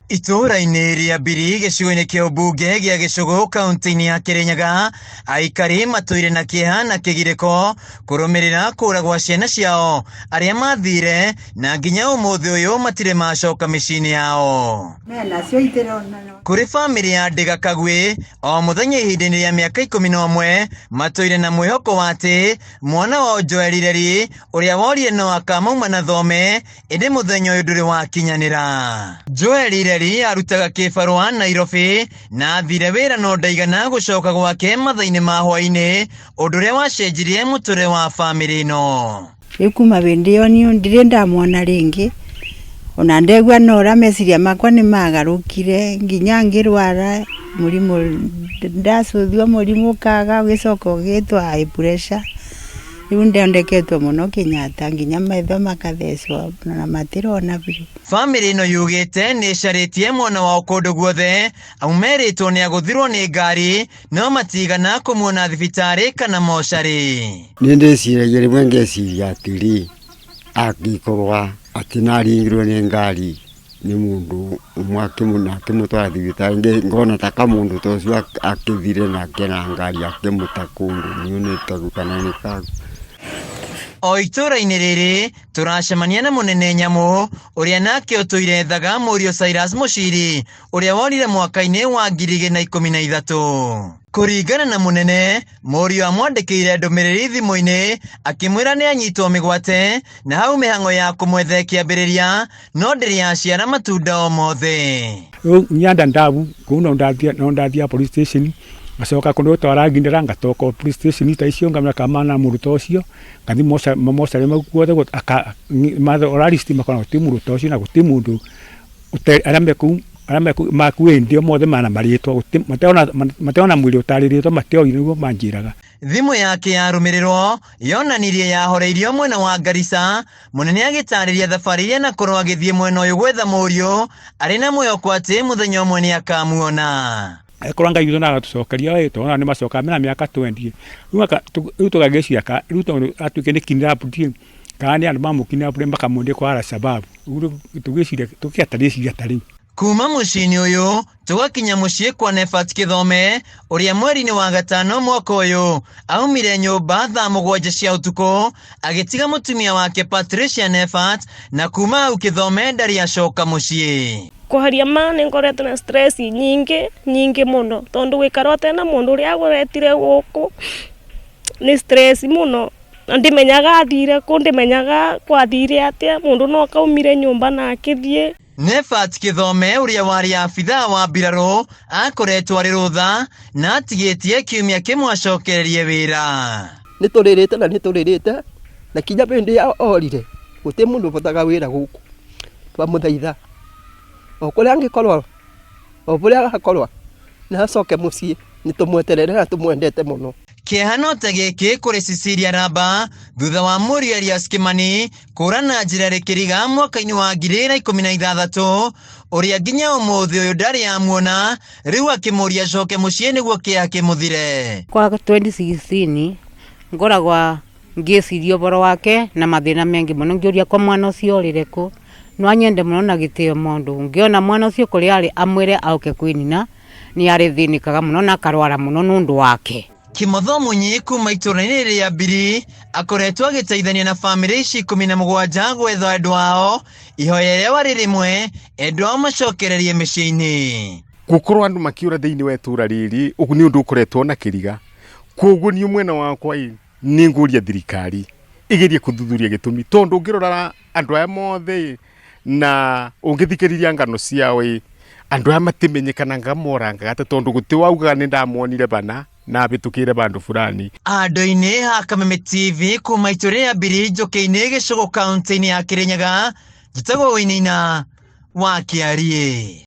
Itũũra-inĩ rĩa Mbiri gĩcigo-inĩ kĩa ũmbunge gĩa Gĩcũgũ kaunti-inĩ ya Kĩrĩnyaga, aikari matũire na kĩeha na kĩgirĩko kũrũmĩrĩra kũra gwa ciana ciao arĩa mathire na nginya ũmũthĩ ũyũ matirĩ macoka mĩciĩ-inĩ yao. Kũrĩ bamĩrĩ ya Ndĩga Kagwĩ, o mũthenya ihinda-inĩ rĩa mĩaka 11 matũire na mwĩhoko wa atĩ mwana wao Joel Ireri ũrĩa worire no akamauma na thome, ĩndĩ mũthenya ũyũ ndũrĩ wakinyanĩra. Joel Ireri arutaga kĩbarũa Nairobi na athire wĩra no ndaigana gũcoka gwake mathaa-inĩ ma hwaĩ-inĩ, ũndũ ũrĩa wacenjirie mũtũrĩre wa bamĩrĩ ĩno. Rĩu kuma hĩndĩ ĩyo niĩ ndirĩ ndamwona rĩngĩ, ona ndegua nora meciria makwa nĩ magarũkire nginya ngĩrwara mũrimũ, ndacũthio mũrimũ ũkaga ũgĩcoka ũgĩtwo high pressure. Rĩu ndondeketwo mũno Kenyatta nginya maitho makathecwo na matirona biũ. Bamĩrĩ ĩno yugĩte nĩ ĩcarĩtie mwana wao kũndũ guothe amu merĩtwo nĩ agũthirwo nĩ ngari no matigana kũmuona thibitarĩ kana mocarĩ. Nĩ ndĩciragia rĩmwe ngeciria atĩrĩ, angĩkorwo atĩ naringirwo nĩ ngari nĩ mũndũ ũmwe akĩmũtwara thibitarĩ, ngona ta kamũndũ ta ũcio akĩthire nake na ngari akĩmũta kũndũ nĩonete kana nĩ ka. O itũũra-inĩ rĩrĩ tũracemania na mũnene Nyamũ ũrĩa nake ũtũire ethaga mũriũ Cyrus Mũciri ũrĩa worire mwaka-inĩ wa 2013. Kũringana na mũnene, mũriũ amwandĩkĩire ndũmĩrĩri thimũ-inĩ akĩmwĩra nĩ anyitwo mĩgwate na hau mĩhang'o ya kũmwetha ĩkĩambĩrĩria no ndĩrĩ yaciara matunda o mothe. Rĩu nyanda ndabu kũu no ndathia no ndathia police station ngacoka kũndũ twarangindĩra ngatoka police station ta icio ngamenya kama na mũndũ ta ũcio ngathi mocarĩ mau guothe ora list makona gũtirĩ mũndũ ta ũcio na gũtirĩ mũndũ arĩa me kũu arĩa me kũu makuĩndio mothe mana marĩtwa mateona mwĩrĩ ũtarĩrĩtwo matioĩ nĩguo manjĩraga. Thimũ yake yarũmĩrĩrwo yonanirie yahoreirio mwena wa Garissa, mũnene agĩtarĩria thabarĩ iria anakorwo agĩthiĩ mwena ũyũ gwetha mũriũ arĩ na mwĩhoko atĩ mũthenya ũmwe nĩ akamuona. Akorwo Ngai witũ nagatucokeria ĩ tondũ nĩ macokaga mena mĩaka 20 rĩu tũgagĩciria rĩu tondũ atuĩke nĩ kidnapped kana nĩ andũ mamũkidnap makamwendia kwa Al-Shabaab rĩu tũgĩciria tũkĩatarĩciria ta rĩu. Kuma mũciĩ-inĩ ũyũ tũgakinya mũciĩ kwa Nefat Kĩthome ũrĩa mweri-inĩ wa gatano mwaka ũyũ aumire nyũmba thaa 7 cia ũtukũ agĩtiga mũtumia wake Patricia Nefat na kuma hau Kĩthome ndarĩ acoka mũciĩ. Kwaria ma nĩ ngoretwo na stress nyingĩ nyingĩ mũno tondũ gũikara ũtena mũndũ ũrĩa agũretire gũkũ nĩ stress mũno na ndimenyaga athire kũ, ndimenyaga kwathire atĩa, mũndũ no akaumire nyũmba na akĩthiĩ. Nefat Kĩthome ũrĩa warĩ abithaa wa mbirarũ akoretwo arĩ rũtha na atigĩtie kiumia kĩmwe acokererie wĩra. Nĩ tũrĩrĩte na nĩ tũrĩrĩte na kinya hĩndĩ ya orire gũtirĩ mũndũ ũbotaga wĩra gũkũ. Twamũthaitha o kũrĩa angĩkorwo o kũrĩa agakorwo na acoke mũciĩ nĩ tũmweterere na tũmwendete mũno. Kĩeha no ta gĩkĩ kũrĩ Cecilia Ramba thutha wa mũriũ Elias Kimani kũra na njĩra rĩkĩriga mwaka-inĩ wa 2016 ũrĩa nginya ũmũthĩ ũyũ ndarĩ amuona, rĩu akĩmũria acoke mũciĩ nĩguo kĩeha kĩmũthire. Kwa 2016 ngoragwa ngĩciria ũhoro wake na mathĩna mengĩ mũno ngĩũria kwa mwana ũcio orĩre kũ no anyende mũno na gĩtĩo mũndũ ngĩona mwana ũcio kũrĩa arĩ amwĩre auke kwĩ nina nĩ arĩthĩnĩkaga mũno na akarwara mũno nĩ ũndũ wake. Kimotho Munyi kuma itũũra-inĩ rĩa Mbiri akoretwo agĩteithania na bamĩrĩ ici 17 gwetha endwa ao, ihoya rĩao arĩ rĩmwe endwa ao macokererie mĩciĩ-inĩ. Gũkorwo andũ makĩũra thĩinĩ wa itũũra rĩrĩ ũguo nĩ ũndũ ũkoretwo na kĩriga, koguo niĩ mwena wakwa ĩ nĩ ngũria thirikari ĩgerie kũthuthuria gĩtũmi tondũ ũngĩrora andũ aya mothe na ũngĩthikĩrĩria ngano ciao ĩ andũ aya matimenyekanaga morangaga atĩ tondũ gũtĩ waugaga nĩ ndamonire bana na abĩtũkĩire bandũ fulani. Andũ-inĩ ha Kameme TV kuma itũũra rĩa Mbiri Njũkĩ-inĩ Gĩcũgũ kaunti-inĩ ya Kĩrĩnyaga, njĩtagwo Wainaina wa Kĩariĩ.